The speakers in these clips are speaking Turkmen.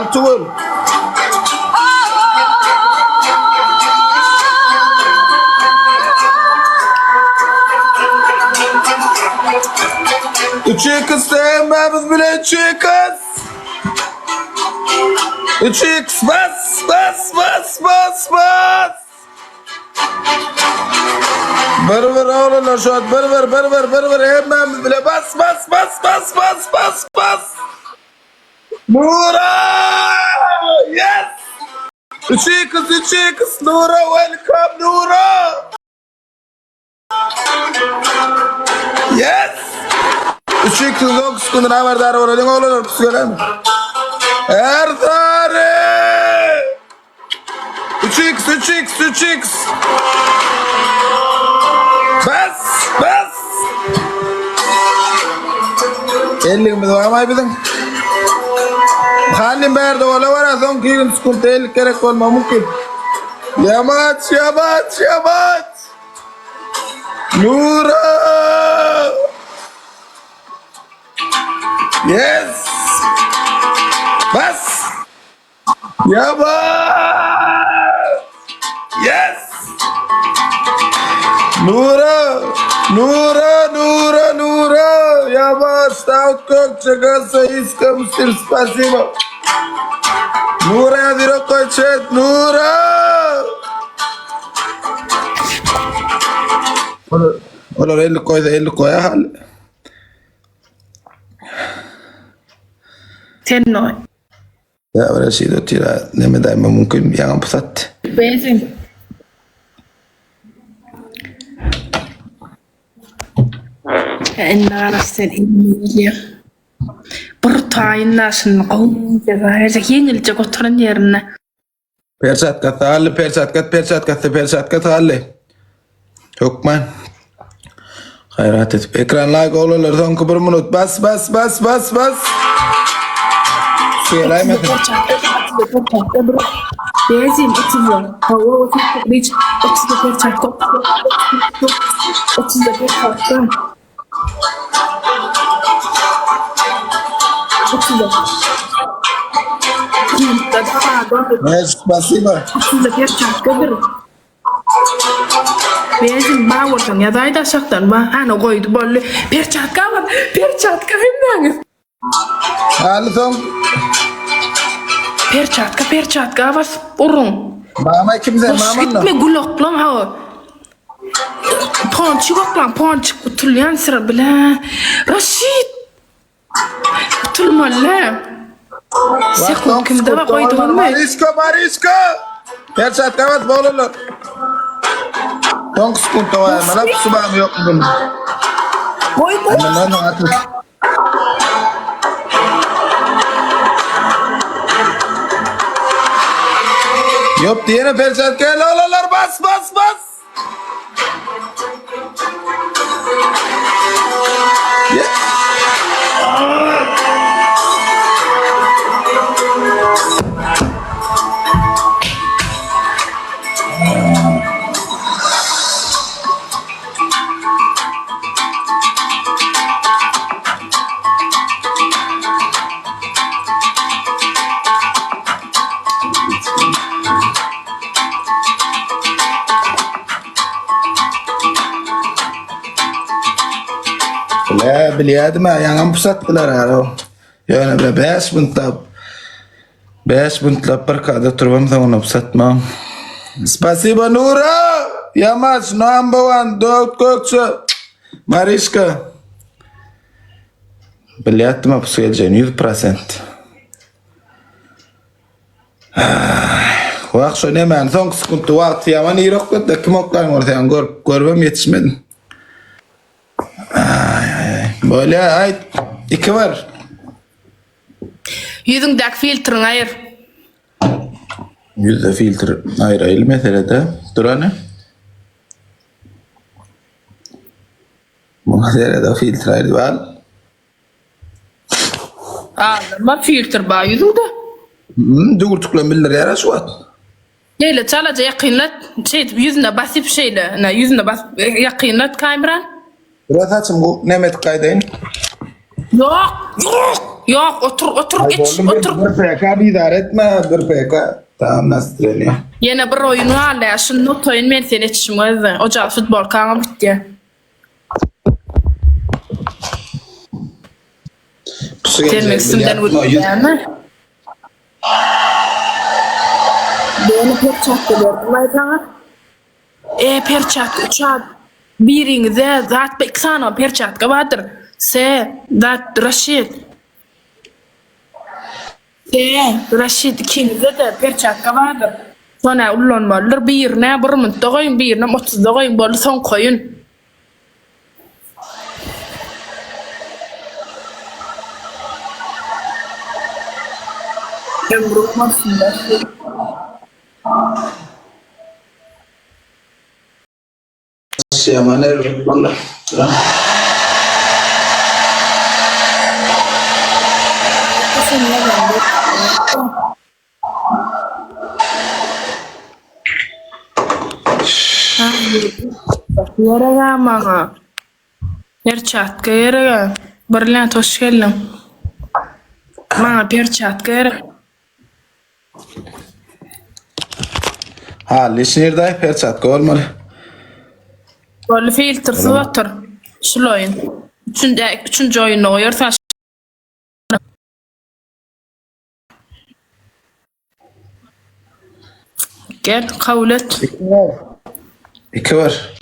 Altygül. Üç x hemmämiz bile üç x. Üç x bas bas bas bas bas. Bir bir oglanlar şu an bir bir bir bir bir bir hemmämiz bile bas bas bas bas bas bas bas. Nura! Yes! 3x 3x Nura welcome Nura! Yes! 3x 9 gündür haberdar bolalyň oglanlar pus gelen. Erzari! 3x 3x 3x Bas bas! Elligimiz barmy biziň? Halim bärde ola bara soň 20 sekunt ellik gerek bolmagy mümkin. Ýamaç ýamaç ýamaç! Nura! Yes! Bas! Ýamaç! Yes! Nura! Nura! Nura! Nura! Ýamaç! Dawut Gökçe Gasa Iska Musir Spasibo! Nura ýazyrok goý chat! Nura! Olar, olar ellik goýsa ellik goýar hal. Sen noý. Ya bir şey otyr neme daýma mümkin ýaňy pusat. Benzin. Indi garaş sen indi Bir taýyn daşyny gowy jeza berjek ýeňiljek oturan ýerinde. Perçatka sally, perçatka, perçatkasy, perçatka sally. Hökman. Haýrat edip. Ekran like oglanlar soňky bir minut. Bas bas bas bas bas. Suýalaýmasyn. Perçatka bir. Benzin 30 Hawa 30 hiç 30 perçatka. 30 perçatka. Ne spasiba. Benzin bar bolsaň ýazaýda aşakdan ba hany goýdy boldy perçatka bar perçatka hemmäňiz. Hali soň. Perçatka perçatka basyp uruň. Mama kim sen Boş mama gitme gulaklaň hawa. Ponçik oklaň ponçik utulýan syra bile. Raşid. Utulmaly. Sekund kimde bar goýduňyzmy? Mariska Mariska. Perçatka bas oglanlar. Soňky sekuntda bar. Mana subam yok bunun. Goýma. Hemen lan atır. Yok diğene perçatka oglanlar bas bas bas. Bile bilýärdim ha, ýaňam pusatdylar ha. Ýöne bile 5 minutlap 5 minutlar bir kada turubam soňuna pusatmam. Spasibo Nura! Yamaç number one Dawut Gökçe. Mariska. Bilýärdim ha pus geljegini 100%. Wah şo nemäni soňky sekuntda wagty ýaman ir oklady kim oklan bolsa ýaňy görüp görübem ýetişmedim. Aý aý aý. Bolýa aýt. 2 bir. Ýüzüňdäki filtriňi aýyr. Ýüzde filtr aýraýyl meselede. Dur hany. Muňa serede filtr aýryp al. Aldyrma filtr bar ýüzüňde. Hmm, düwürtiklen bildirýär şu wagt. Şeýle çalaja ýakynlat, şeýdip ýüzüne basyp şeýle, ine ýüzüne basyp e, ýakynlat kameran. Biraz saçym neme edip gaýdaýyn. Ýok, ýok. Ýok, otur, otur, Ay geç, boldum bir, otur. bir PK bizar etme bir PK. Tamam nastreniýa. Ýene bir oýun galdy, şuny utaýyn men seni etişim gözle. Oja futbolkaňam gitýär. Pusu Sen geljegini meň üstümden bilýärsiň, o ýüz- gülýärmi? Beni perçatka berdim aý saňa. E perçatka üç ad biriňizde zat iki sany perçatka bardyr. S zat Raşid. S Raşid ikiňizde-de perçatka bardyr. Şony ullanmalydyr. Birine bir minutda goýuň, birinem otuzda goýuň boldy soňky oýun. Ömrüň bolsun Raşid. Ýaman erbet boldy. Gerek-ä maňa. Perçatka gerek-ä. Brilliant hoş geldiň. Maňa perçatka gerek. Hally iş nirde? Perçatka bolmaly. Boldy filtrsiz otur. Şul oýun. Üçünji, üçünji oýunda goýarys. Gel, kabul et. 2-1.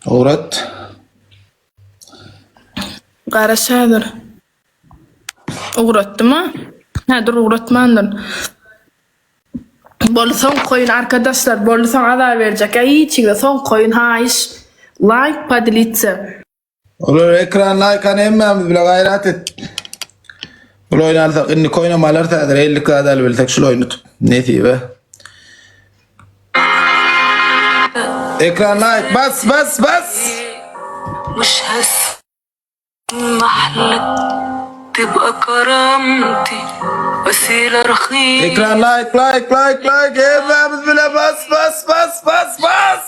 Ugrat. Garaş häzir. Ugratdyma? Hä, dur ugratmandyr. Boldy soňky oýun arkadaşlar, boldy soň azar berjek. Ýa hiç soňky oýun haýyş. Laýk podelitse. Olar ekran laýkan hemmämiz bile gaýrat et. Bul oýny alsak indiki oýnam alarys häzir 50 zat alyp bilsek şul oýny tutup nesibe. Ekran laýk bas bas bas. مش هسمح لك تبقى كرامتي وسيلة رخيصة Ekran laýk laýk laýk laýk hemmämiz bile bas bas bas bas bas.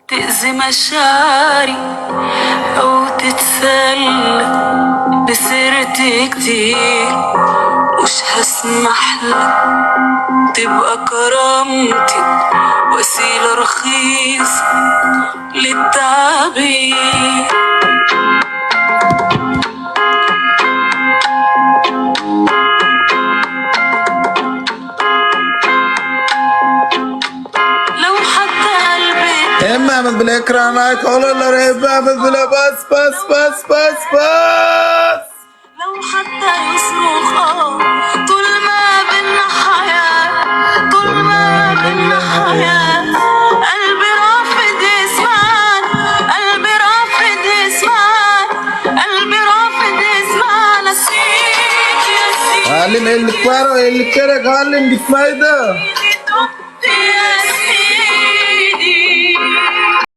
تأذي مشاعري أو تتسلى بسيرتي كتير مش هسمح لك تبقى كرامتي وسيلة رخيصة للتعبير لو حتى قلبي Hemmämiz bile ekran laýk olarlar hemmämiz bile bas bas bas bas bas. لو حتى يصرخ اه طول ما بينا حياة طول ما بينا حياة قلبي رافض يسمعنا قلبي رافض يسمعنا قلبي رافض يسمعنا سيب يا Halim سيدي 50 var o 50 gerek Halim gitmeydi. يا سيدي.